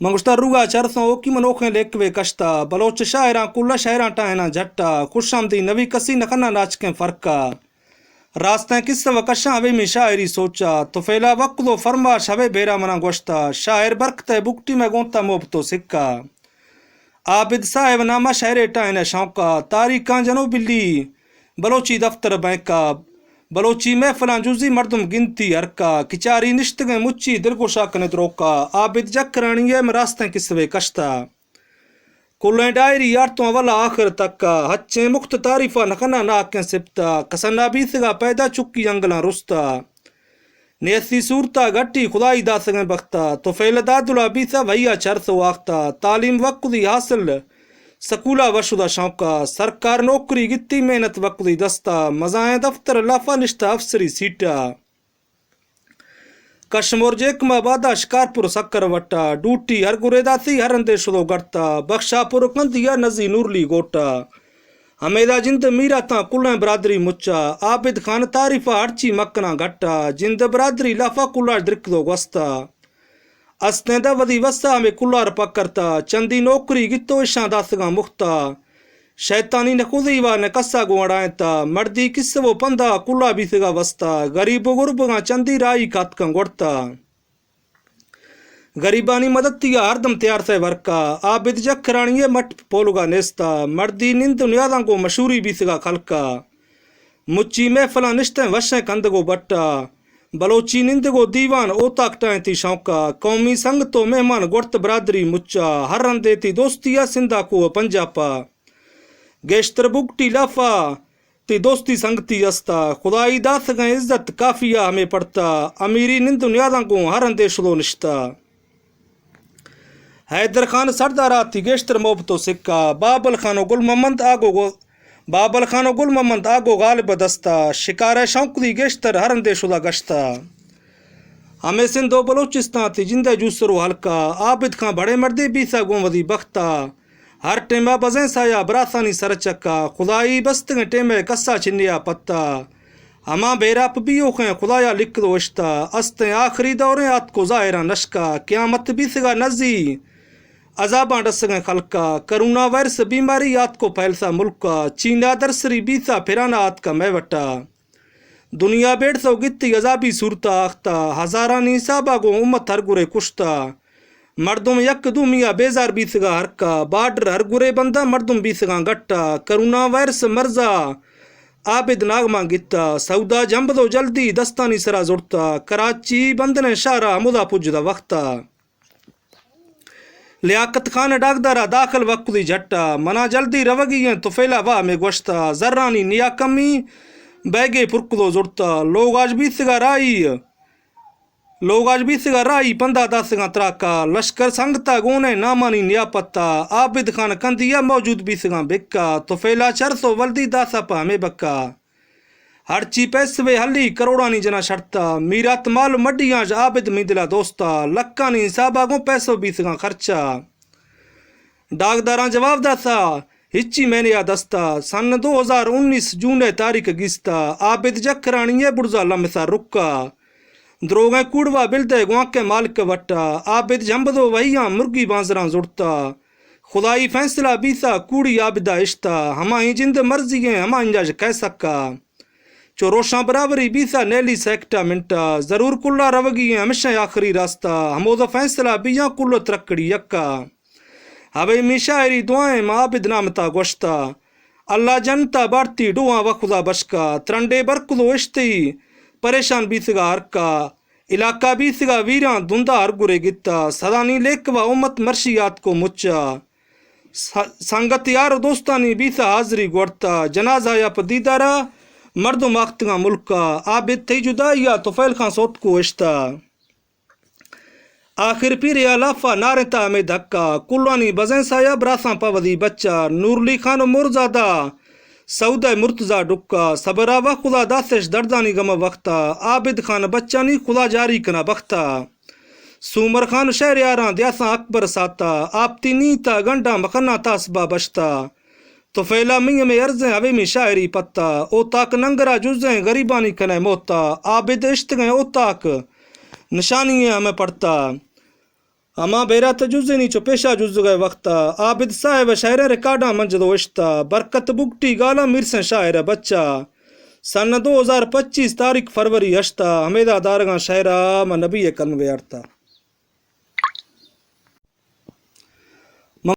من گوشتا روگا چرسوں اوکی منوخیں لیکوے کشتا، بلوچ شاعراں کلا شاعراں ٹاہناں جھٹا، خوش آمدی نوی کسی نہ کناں ناچکیں فرقا۔ راستیں قصہ و کشاں ہوے می شاعری سوچا، تو فیلا وقت و فرماش ہوے بیرا منا گوشتا، شاعر برکت ء بگٹی میں گونتا محبت و سکا۔ عابد صاحب نامہ شاعرے ٹاہن ء شوقا، تاریخاں جنو بلی بلوچی دفتر بینکا، بلوچی محفلاں جزی مردم گنتی ہرکا، کچاری نشتگیں مچی دلگوشا کنے دروکا، عابد جکرانی ء من راستیں قصوے کشتا۔ کلیں ڈائری یارتوں اولا آخر تکا، ہچیں مخت تعریفا نہ کنا ناکیں سپتا، کسنا بیسگا پیدا چکی انگلاں رستا۔ نیستی صورتا گٹی خدائی داسگیں بختا، تو فیل دادلا بیسا وہیا چرس واختا، تعلیم وقتی حاصل سکولا وشدا شوقا، سرکار نوکری گتی محنت وقتی دستا، مزائیں دفتر لافا نشتا افسری سیٹا۔ کشمور جیکما بادا شکارپور سکر وٹا، ڈوٹی ہر گرے داتی ہر اندے شدو گڑتا، بخشاپور کندیا نزی نورلی گوٹا۔ ہمیدا جند میراتاں کلیں برادری مچا، عابد خان تعریفا ہرچی مکناں گھٹا، جند برادری لافا کلاش درکدو گوستا۔ استیں دا ودی وسا ہمے کلار پکرتا، چندی نوکری گتو اشاں داستگاں مختا۔ شیطانی نہ خودی وا نہ کسا گوں اڑائینتا، مردی کسہ و پندا کلا بیتگا وستا، غریب و غربگاں چندی رائی کاتکاں گوڑتا۔ غریبانی مددیا ہردم تیار سے ورکا، عابد جکھرانی مٹ پولگا نیستا، مردی نند و نیاداں گوں مشہوری بیتگا خلقا۔ مچی محفلاں نشتیں وشیں کندگ و بٹا، بلوچی نندگ و دیوان اوتاک ٹائیں تی شوقا، قومی سنگت و مہمان گوڑت برادری مچا، ہر رندے تی دوستی ء سندھا کو و پنجاپا۔ گیشتر بگٹی لافا تی دوستی سنگتی استا، خدائی داسگیں عزت کافی ء ہمے پڑتا، امیری نند و نیاداں گوں ہر رندے شدو نشتا۔ حیدر خان سردار آتی گیشتر محبت و سکا، بابل خان و گل محمد آگو گو-، بابل خان و گل محمد آگو غالب دستا، شکار شوق دی گیشتر ہر اندے شدا گشتا۔ ہمے سندھ و بلوچستان تی جندے جوسر و ہلکا، عابد خان بڑے مردے بیسا گوں ودی بختا، ہر ٹیما بزیں سایا براسانی سر چکا، خدائی بستگیں ٹیمے کسا چنیا پتا۔ ہما بیراپ بیوخیں خدایا لکھ دو اشتا، استیں آخری دوریں آتکو ظاہراں نشکا، قیامت بیسگا نزی، عذاباں ڈسگیں خلقا، کرونا وائرس بیماری آتکو پھیلسا ملکا، چینا درسری بیسا پھرانا آتکا مئے وٹا۔ دنیا بیڑسو گتی عذابی صورتا آختا، ہزارانی حسابا گوں امت ہر گرے کشتا۔ مردم یک دومی ء بیزار بیتگا ہرکا، بارڈر ہر گرے بنداں مردم بیتگاں گٹا، کرونا وائرس مرضا عابد ناگمان گتا، سودا جمبدو جلدی دستانی سرا زڑتا، کراچی بندنیں شہرا ہمودا پجدا وختا۔ لیاقت خان ڈاکدارا داخل وقتی جھٹا، منا جلدی روگی ایں تو فیلا وا ہمے گوشتا، زرانی نیا کمی بیگے پرکدو زڑتا، لوگاش بیتگا رائی لوگاش بیسگا راہی پندا داسگاں تراکا، لشکر سنگتا گونئے نامانی نیاپتا، عابد خان کندیا موجود بیسگاں بکا، طفیلا چرس و ولدی داسا پہ ہمے بکا۔ ہرچی پیسوے ہلی کروڑانی جنا شرطا، میرات مال مڈیاں ژ عابد میدلا دوستا، لکانی حسابا گوں پیسو بیسگاں خرچا۔ ڈاکداراں جواب داتا، ہچی مئے نیا دستا۔ سن دو ہزار انیس جون ء تاریخ گیستا، عابد جکھرانی ء بڑزا لمسا رکا۔ دروگیں کوڑوا بلدئے گوانکیں مالک ء وٹا، عابد جھمبدو وہیاں مرگی بانزراں زڑتا۔ خدائی فیصلہ بیتا کوڑی عابدا اشتا، ہمائی جند مرضی ایں ہمائی اژ کئے سکا۔ چو روشاں برابری بیتا نیلی سیکٹا منٹا، ضرور کلا روگی ایں ہمشہ آخری راستا، ہمودا فیصلہ بیاں کل ترکڑی یکا۔ ہبے می شاعری دعائیں ما عابد نامتا گوشتا۔ اللہ جنتا بارتی ڈوہاں و خدا بشکا، ترنڈے برکدو اشتی پریشان بیتگا ہرکا، علاقہ بیتگا ویران دندا ہر گرے گتا، سدانی لیکوا امت مرشی آتکو مچا۔ س-، سنگت یار و دوستانی بیتا حاضری گوڑتا، جنازہ یا پہ دیدارا مردم آختگاں ملکا، عابد تئی جدائی آ طفیل خان سوتکو اشتا۔ آخر پیرے ء لافا نارنتا ہمے دھکا، کلانی بزیں سایا براساں پہ ودی بچا، نورلی خان و مرزادا سعودہ مرتضی ڈکا، صبرا و خدا داسش دردانی گم وختا، عابد خان بچانی خدا جاری کنا بختا۔ سومر خان شہر یاراں دیاساں اکبر ساتا، آپتی نیتا گنڈاں مخنا تاسبا بشتا۔ تو فیلا می ہمے عرضیں ہبے می شاعری پتا، او تاک ننگرا جزیں غریبانی کنے موتا، عابد اشتگیں او تاک نشانی ایں ہمے پڑتا۔ ہما بیرات جزینی چو پیشا جزگئے وقتا، عابد صاحب شاعریں ریکارڈاں من جدو اشتا، برکت بگٹی گالاں میرسن شاعر بچا۔ سن دو ہزار پچیس تاریخ فروری ہشتا، ہمیدا دارگاں شاعرا ما نبی کلم بیارتا۔